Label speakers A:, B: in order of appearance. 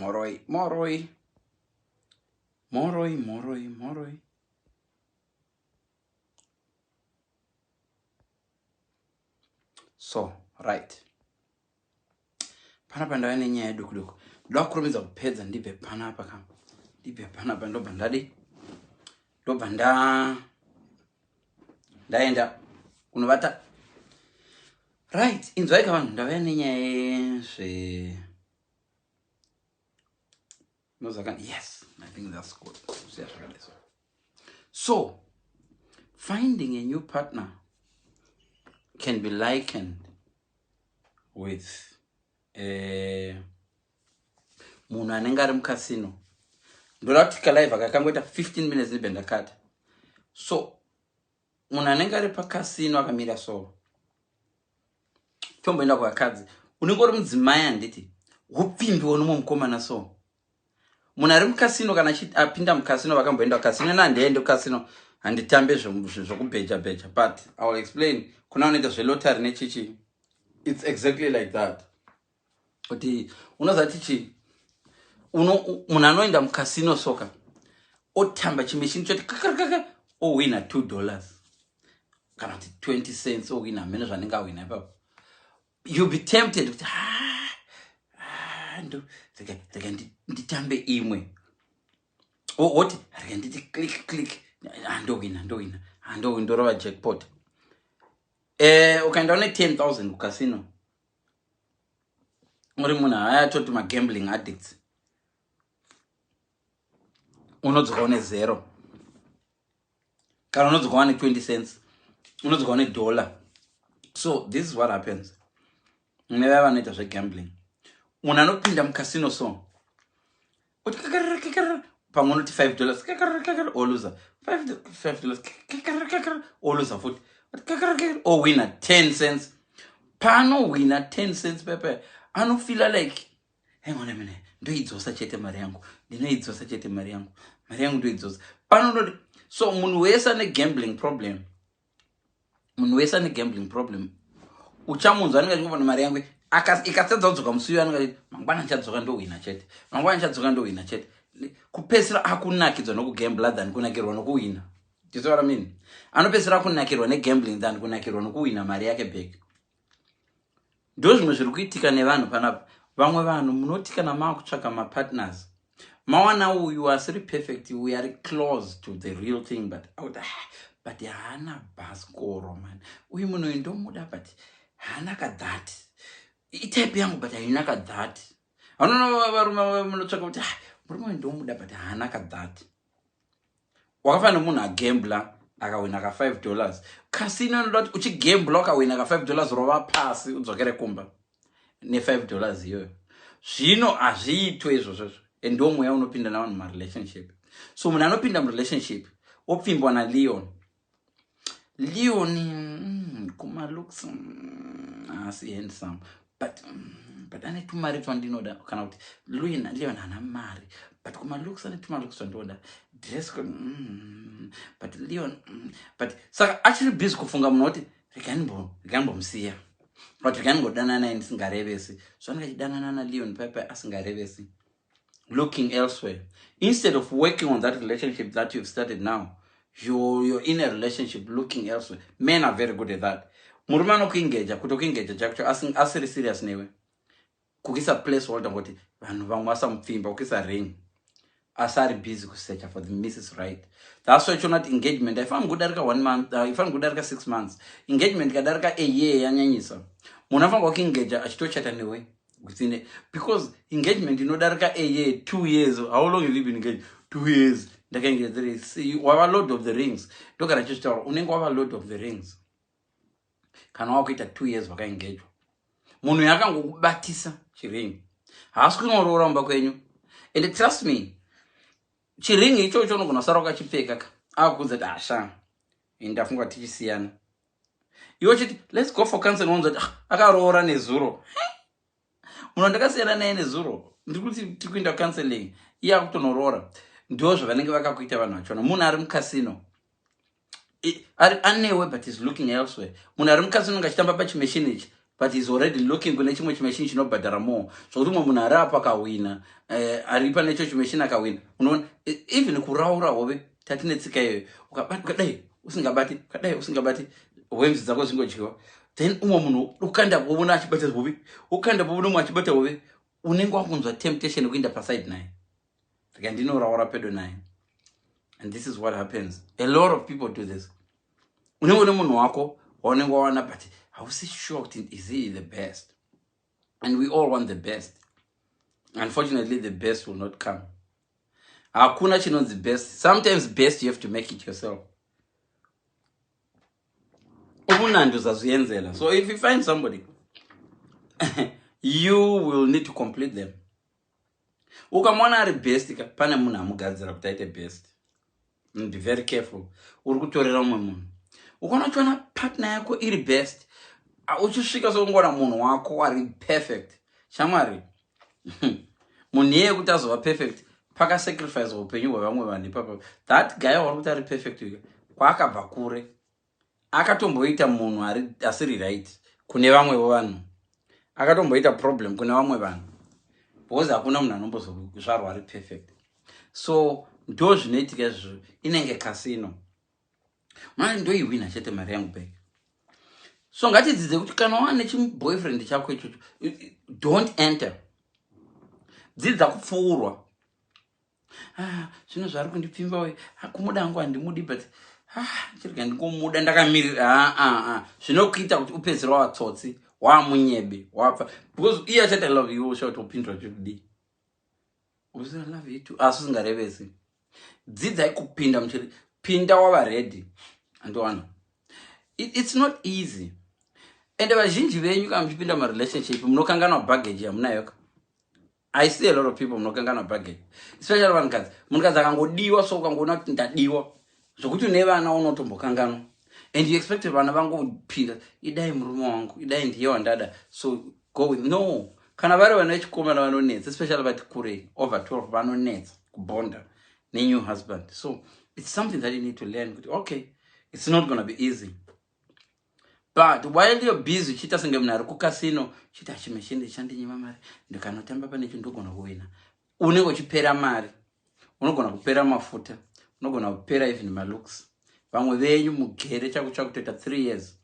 A: Moroi, moroi. Moroi, moroi, moroi. So, right. Panapa ndava nenyaya duku duku. Ndoda kukurumidza kupedza ndibve panapa ka. Ndibve panapa ndobva ndadi. Ndobva nda ndaenda kunovata. Right, inzwai ka vanhu ndava nenyaya yezve Nozaka, yes, I think that's good. Siya zvakadai so. So, finding a new partner can be likened with munhu anenge ari mukasino. Ndoda kuti kalive kakangoita 15 minutes ndibve ndakata. So, munhu anenge ari pakasino akamira so. Tomboenda kuvakadzi. Unenge uri mudzimai handiti? Wopfimbiwa nomumwe mukomana so. Munhu ari mukasino kana apinda mukasino, vakamboenda kukasino, ina handiende kukasino, handitambe zvokubheja bheja, but I will explain kuna vanoita zvelottery nechichi. It's exactly like that. Kuti unoziva tichi munhu anoenda mukasino soka otamba chimeshini choti kakarikaka, owina $2 kana kuti 20 cents, owina hamene zvanenge awina ipapo. You'll be tempted kuti rega nditambe imwe, woti rega nditi click click, ndowina, ndowina, ndowina, ndorova jackpot. Ukaenda une 10,000 kukasino uri munhu haayatoti magambling addicts, unodzoka une zero, kana unodzoka wane 20 cents, unodzoka une dollar. So this is what happens ne vaya vanoita zvegambling. Munhu anopinda mukasino so uti kakarara kakarara, pamwe unoti $5, kakarara kakarara, oluza $5, kakarara kakarara, oluza futi, kakarara kakarara, owina 10 cents. Paanowina 10 cents pepe anofila like, hang on a minute, ndoidzosa chete mari yangu, ndinoidzosa chete mari yangu, mari yangu ndoidzosa pano. So munhu wese ane gambling problem, munhu wese ane gambling problem, uchamunzwa anenge achingopana mari yangu ikatadza kudzoka musi uyo, anenge achiti mangwana ndichadzoka ndowina chete, mangwana ndichadzoka ndowina chete. Kupedzisira akunakidzwa nokugambla than kunakirwa nokuwina. Do you see what I mean? Anopedzisira akunakirwa negambling than kunakirwa nokuwina mari yake back. Ndo zvimwe zviri kuitika nevanhu panapa. Vamwe vanhu munoti kana maakutsvaka mapartners, mawana uyu asiri perfect, uyu ari close to the real thing, but auti, but haana bhasikoro man, uyu munhu uyu ndomuda, but haana kadhat, itype yangu but haina kadhat. Vanoona varume munotsvaka kuti murume uyu ndomuda but haana kadhat. Wakafanira munhu agambla akawina ka $5. Casino inoda kuti uchigambla ukawina ka $5, rova pasi udzokere kumba ne $5 iyoyo. Zvino hazviitwe izvozvozvo, and ndo mweya unopinda navanhu mumarelationship. So munhu anopinda murelationship opfimbwa naLeon. Leon kumalooks asi handsome, but ane tumari twandinoda, kana kuti Leon haana mari but kumalooks ane tumalooks twandinoda, dress but Leon but saka achiri busy kufunga munhu oti reganimbomusiya, but reganimbodanana naye ndisingarevesi. So anenge achidanana naLeon paipai asingarevesi, looking elsewhere instead of working on that relationship that you've started. Now you're in a relationship looking elsewhere. Men are very good at that. Murume anokuengeja, kuti okuengeja chakucho asiri serious newe, kukuisa place holder kuti vanhu vamwe vasamupfimba, kukuisa ring, asi ari busy kusearcha for the Mrs Right. That's why chiona kuti engagement haifaniri kudarika one month, haifaniri kudarika 6 months. Engagement ikadarika a year yanyanyisa. Munhu anofanirwa kuengeja achitochata newe within, because engagement inodarika a year, 2 years, how long have you been engaged? 2 years ndakaengage. Wava Lord of the Rings. Ndogara chizvitaura, unenge wava Lord of the Rings kana wakuita 2 years wakaengejwa. Munhu yakangokubatisa chiringi haasi kunoroora mumba kwenyu. And trust me, chiringi ichocho unogona kusara wakachipfeka ka akuudza kuti asha, ndafunga tichisiyana. Iwe chiti let's go for counseling, wanza kuti akaroora nezuro. Munhu andakasiyana naye nezuro, ndiri kuti tiri kuenda counseling, iye akutonoroora. Ndo zvavanenge vakakuita vanhu vachona. Munhu ari mukasino ari anewe but is looking elsewhere. Munhu ari mukasino nga achitamba pachimeshini ichi. But he's already looking kune chimwe chimachine chinobhadhara more, zvokuti umwe munhu ari apo akahwina, ari pane icho chimachine akahwina. Unoona, even kuraura hove, tatine tsika iyoyo. Ukadai usingabati, ukadai usingabati, worms dzako zvingodyiwa. Then umwe munhu ukanda poona achibata hove, ukanda poona umwe achibata hove, unenge wakunzwa temptation yekuenda paside naye, rika ndinoraura pedo naye. And this is what happens. A lot of people do this. Unenge une munhu wako waunenge wawana, but hausi sure kuti is he the best. And we all want the best. Unfortunately, the best will not come. Hakuna chinonzi best. Sometimes best, you have to make it yourself. Ubunandi uzazuyenzela. So if you find somebody, you will need to complete them. Ukamona ari best ka, pane munhu amugadzira kuti aite best. Be very careful, uri kutorera umwe munhu. Ukaona uchiona partner yako iri best, uchisvika sokungoona munhu wako ari perfect, shamwari, munhu iyeye kuti azova perfect, pakasacrifice upenyu hwevamwe vanhu ipapa. That guy wari kuti ari perfect, kwaakabva kure, akatomboita munhu asiri right kune vamwevo vanhu, akatomboita problem kune vamwe vanhu, because hakuna munhu anombozozvarwa ari perfect. So ndo zvinoitika izvozvo. Inenge casino mari, ndoiwina chete mari yangu back. So ngatidzidze kuti kana wane chiboyfriend chako ichocho, don't enter. Dzidza kupfuurwa. Ah, zvino zvaari kundipfimba we, ah, kumuda hangu handimudi, but ah, chirega ndingomuda ndakamirira. Ah, zvinokuita kuti upedzisira watsotsi, wamunyebe, wapfa, because iye achati, "I love you." Usha kuti upindura chekudii? "I love you too," asi usingarevesi. Dzidzai kupinda muchiri, pinda wava ready. Andiwana, it's not easy. Ende vazhinji venyu, kana muchipinda marelationship, munokanganwa baggage yamunayoka. I see a lot of people munokanganwa baggage, especially vanhukadzi. Munhukadzi akangodiwa, so ukangoona kuti ndadiwa zvokuti une vana, unotombokanganwa, and you expect vana vangopinda, "Idai murume wangu, idai ndiye wandada, so go with." No, kana vari vana vechikomana vanonetsa, especially vati kurei, over 12, vanonetsa kubonda nenew husband. So it's something that you need to learn kuti okay, it's not gonna be easy. But while you're busy uchiita senge munhu ari kucasino, uchiti chimachine chandinyima mari, ndikanotamba pane ndogona kuwina, unenge uchipera mari, unogona kupera mafuta, unogona kupera even malooks. Vamwe venyu mugere chako chakutoita 3 years.